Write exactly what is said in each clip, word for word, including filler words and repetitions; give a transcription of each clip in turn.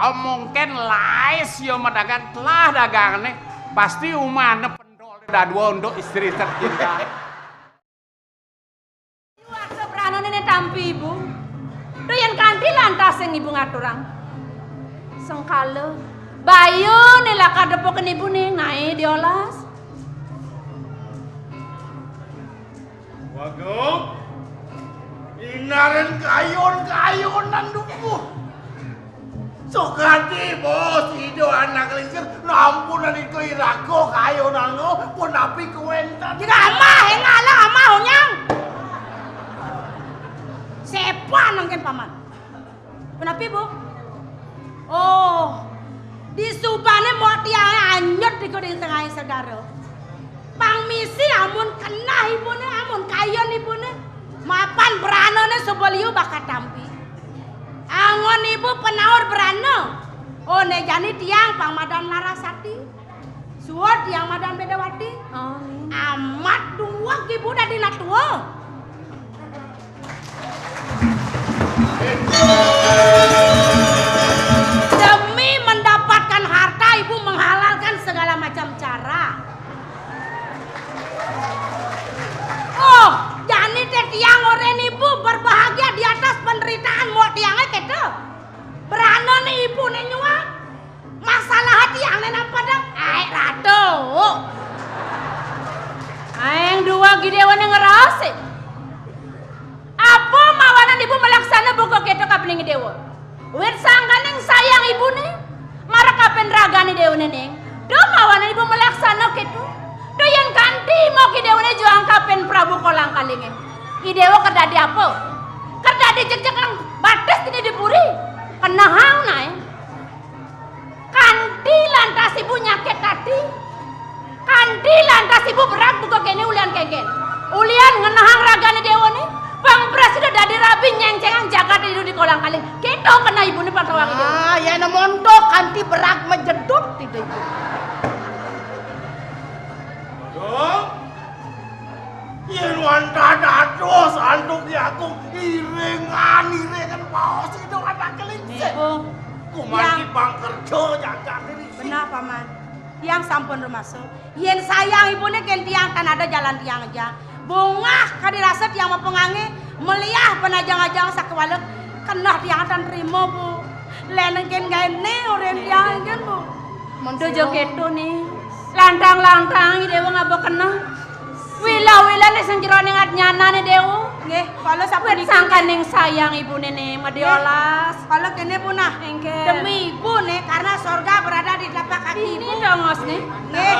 Omongken laes ya madagang telah dagangne, pasti umane pendol dadua untuk istri tercinta. Warsa pranane ne tampi ibu. Duh yen kanti lantas sing ibu ngaturang. Sengkala bayune lakar depoken ibune nae diolas. Wagung, inaren kayun-kayunan dupuh. Sukadi bos ido anak lingsir, nampunan iko irago kayunan ngo, punapi kuwenten. Jika amah, enggak lah amah, onyang. Sepa nengken paman. Punapi, Bu? Oh, disubane mok tiange anyut iku ring tengahe segara. Pang misi amun keneh ibune, amun kayun ibune. Mapan branane suba liu bakat tampi. Angon ibu penaur brana. Oh, ne jani tiang pang madan Larasati. Suud tiang madan Bedawati. Amin. Amat duweg ibu dadi natua. Demi mendapatkan harta, ibu menghalalkan segala macam cara. Oh, jani te tiang oren ibu berbahagia di atas penderitaan mok tiange keto. Branane ibune nyuang. Masalah tiangne napa dong? Ae ratu. Aeng dua gidewane ngerase. Apa mawanan ibu malaksana buka keto kapining dewa? Wit sangkaning sayang ibune, marep kapen ragane dewane ning. Duh mawanan ibu malaksana keto. Duh yen kanti mok idewane juang kapen Prabu Kolang Kalinge. Idewa kedadi apa? Kedadi jek-jek nang batis dini di puri. Kenehang nae. Kanti lantas ibu nyakit ati. Kanti lantas ibu berag buka kene ulian kengken. Ulian ngenehang ragane dewane. Pang prasida dadi rabi nyengcengang jagat idu di Kolang Kaling. Keto kena ibune patawang idu. Ah, yen montok kanti berag majedut tidak ibu. Dong. Yen wantah dados antuk Yagung iringan-iringan paos idu anak kelingsir. Ibu. Kumanci yang pang kerja jagat diri. Benar, Paman. Tiang sampun rumasa. Yen sayang ibune ken tiang tan ada jalan tiang aja. Bungah kadi rasa tiang mapengange, meliah penajang-ajang sakewala keneh tiang tan trima, Bu. Len ken gaene oren tiang ken, Bu. Mun tuju keto ni. Lantang-lantang i dewa ngaba keneh. Wila-wilane sing jeroning adnyanane dewa. Nggih, kala sapuniki. Wit sangkaning sayang ibune ne madiolas. Kala kene punah. Engken. Demi ibu ne, karena sorga berada di telapak kaki ibu. Ini dongos ne. Nggih.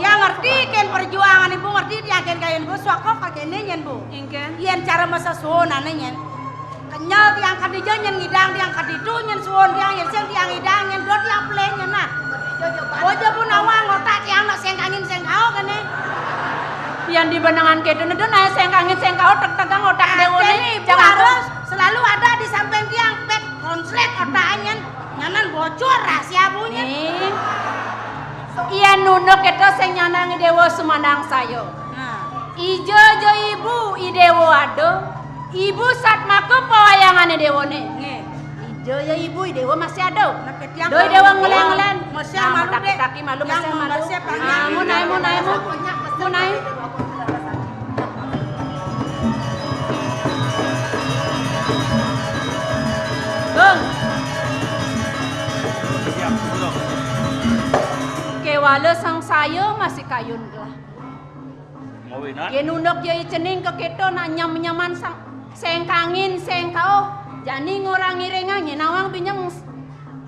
Ya ngerti ken perjuangan ibu, ngerti tiang ken kayun ibu, swaka kakene nyen, Bu. Engken. Yen cara masesuwunane nyen. Kenyel tiang kadija nyen ngidang tiang kaditu nyen suwun tiang yen sing tiang ngidang nyen dot tiang pelih nyen nah. Bojo pun awang otak tiang nak sing kangin sing kao kene. Yen di benengan keto ne dun ae sing kangin sing kao tek-tegang otak dewa ne. Ibu harus selalu ada di samping tiang pet konslet otak nyen. Nyanan bocor rahasia bunyi. Nih. Yen nunduk keto sing nyanang dewa sumandang saya. Nah. Ija ja ibu i dewa ada. Ibu satmaka pawayangane dewane. Nggih. Ija ya ibu, i dewa masih ada. Doi dewa ngelen-ngelen. Masih malu dek. Taki-taki malu, masih malu. Masih panjang. Amun ae, mun ae, mun. Mun ae. Bung. Kewala sang saya masih kayun gelah. Mawinan. Yen unduk ya i cening ka keto nak nyam-nyaman sang, sengkangin, sengkao. Jani ngorang irengang yen awang binyang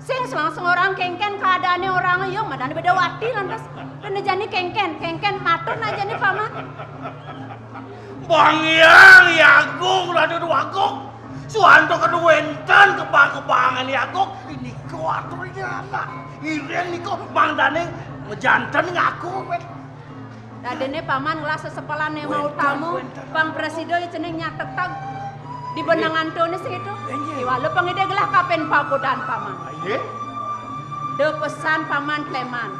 sing selang-selang orang kengken keadaane orang ya madane beda wati lantas. Dene jani kengken, kengken matur nak jani paman. Bang Hyang Agung Ratu Agung. Suwanto kedu wenten kebang-kebangan Agung. Ini kuaturnya anak. Iren niko mangdane ngejanten ngaku. Dadene paman ngelah sesepelan ema utama, pang prasida i cening nyateteg di benang antone segitu. Inggih. Iwala pangide gelah kapen pagodan paman. Inggih. De pesan paman kleman.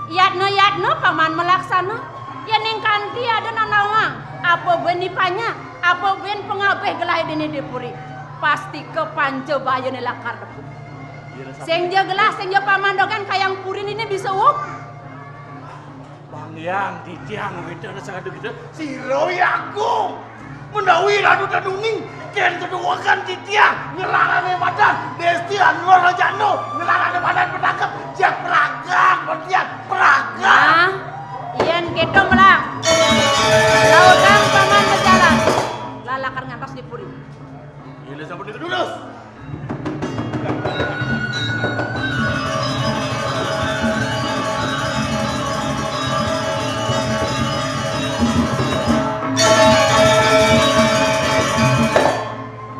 Yatna-yatna paman melaksana. Yening kanti ada nanawang, apa ben ipanya, apa ben pangabeh gelah dene di puri. Pastika panca bayane lakar tepuk. Sing ja gelah, sing ja Paman Dogan kayang puri né bisa uug. Bang Hyang, titiang wénten saged geder. Sira Hyang Agung. Menawi Ratu Tanuning, kén keduwegan titiang ngelarané madan, Desti Anwar Rajana, ngelarané madan petangkep, jak pragat, petian, pragat. Nah, yén kéto melah. Lautang Paman majalan. Lalakar ngantos di puri. Yen sampun itu lurus.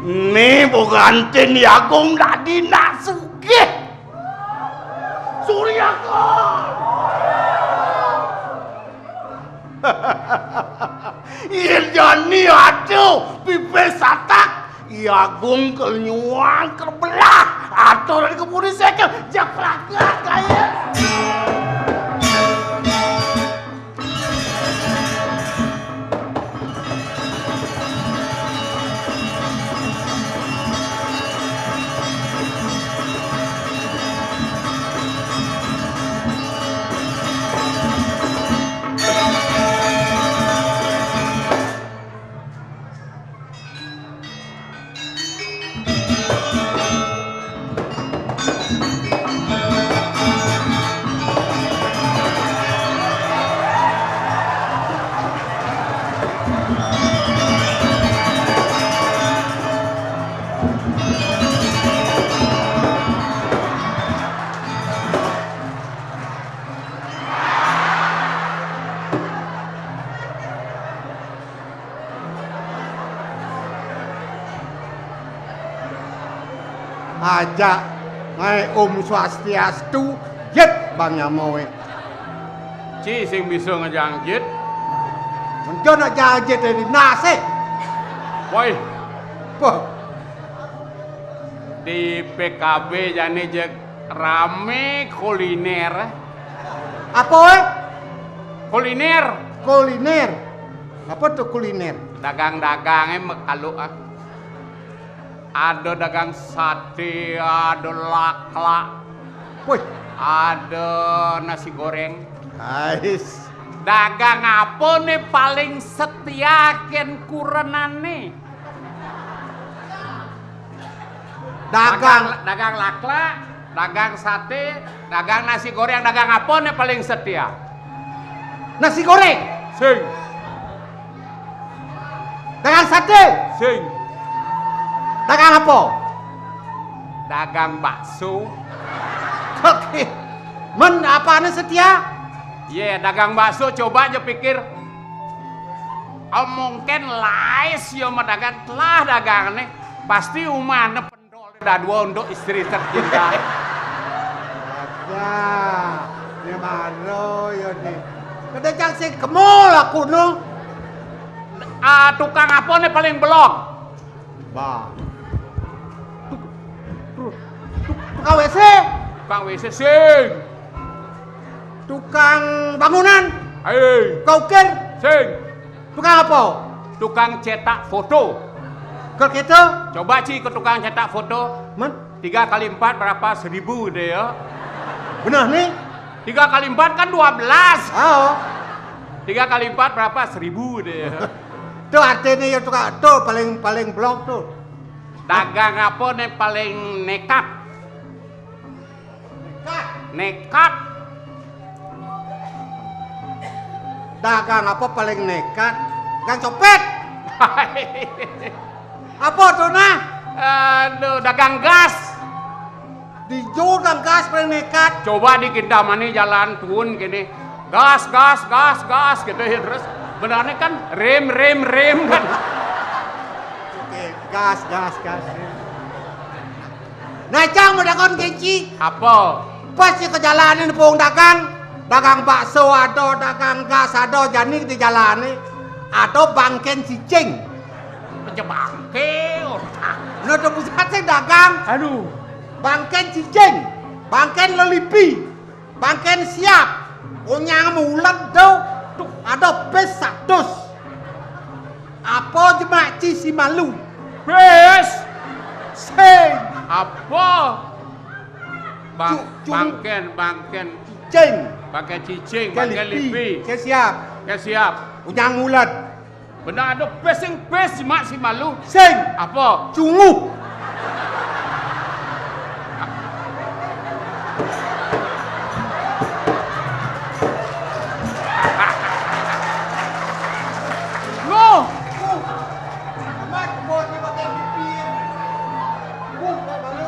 Né boganten Hyang Agung dadi nak sugih. Surya Kor. Yén jani ada pipis satak, Hyang Agung kel nyuang kel belah. Atur ka puri sekel, jak pragat kaya. Ajak ngaé Om Swastiastu, jit Bang Nyamoi. Ci sing bisa ngejang jit. Mengko nak jang jit dari nasi. Woi. Poh. Di P K B jani jeg ramé kuliner. Apa, wéh? Kuliner. Kuliner. Apa tuh kuliner? Dagang-dagangé makalu, ah. Ada dagang saté, ada laklak. Wih. Ada nasi goreng. Ais. Dagang apa né paling setia kén kurenané? Dagang. Dagang, dagang laklak, dagang saté, dagang nasi goreng, dagang apa né paling setia? Nasi goreng. Sing. Dagang saté. Sing. Dagang apa? Dagang bakso. Oke. Men apané setia? Yé, dagang bakso coba aja pikir. Oh, mungkin laé sia mah dagang telah dagangané. Pasti umahné pendol dadua untuk istri tercinta. Ada. Né baru ya né. Kedécang sing kemul aku no. Ah, tukang apa né paling belok? Bah. Tuk-, tuk-, tuk-, tukang W C. Tukang W C sing. Tukang bangunan. Hei. Tukang ukir. Sing. Tukang apa? Tukang cetak foto. Kal gitu? Coba, Ci, ke tukang cetak foto. Men? Tiga kali empat berapa? Seribu deh ya. Benar nih. Tiga kali empat kan dua belas. Oh. Tiga kali empat berapa? Seribu deh ya. Tuh artinya ya tukang, tuh paling, paling blok tuh. Dagang apa nih paling nekat? Nekat. Dagang apa paling nekat? Dagang copét. Apa tuh nah? Aduh, dagang gas. Di jo dagang gas paling nekat. Coba di Kintamani jalan turun gini. Gas, gas, gas, gas gitu ya terus. Benernya kan rem, rem, rem kan. Oke, gas, gas, gas. Nah, cang mau dakon kén ci. Apa? Pas ci ke jalané pung dagang, dagang bakso ada, dagang gas ada, jani di jalané ada bangkén cicing. Pecah bangké. Nah, ada pusat sing dagang. Aduh. Bangkén cicing, bangkén lelipi, bangkén siap. Onyang mulet do. Tuh, ada pis satus. Apa jemak ci si malu? Pis. Sing. Apa? Bang, cu-, cu-, bangkén, bangkén. Cicing. Bangkén cicing, bangkén lipi. Bangkén lipi. Ké siap. Ké siap. Unyang mulet. Bener ada pés sing pés, mak si malu. Sing. Apa? Cunguh. Loh. Amat, buat dia pakai pipi. Uh, tak malu.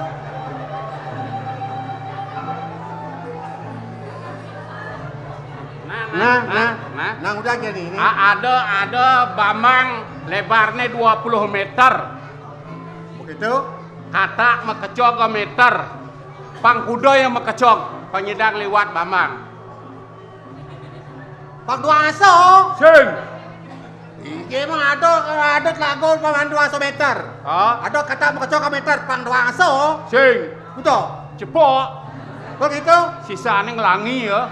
Nah, nah, nah, nah. Nah, udah aja nih, ini. A-, ada, ada bambang lebarnya dua puluh meter. Begitu? Kata makecog meter. Pang kuda yang makecog, panyidang liwat bambang. Pang dua aso. Sing. Iki mah ada, ada telago pang dua aso meter. Ha? Ada kata makecog meter, pang dua aso. Sing. Betul. Cepok. Begitu? Sisane nglangi ya.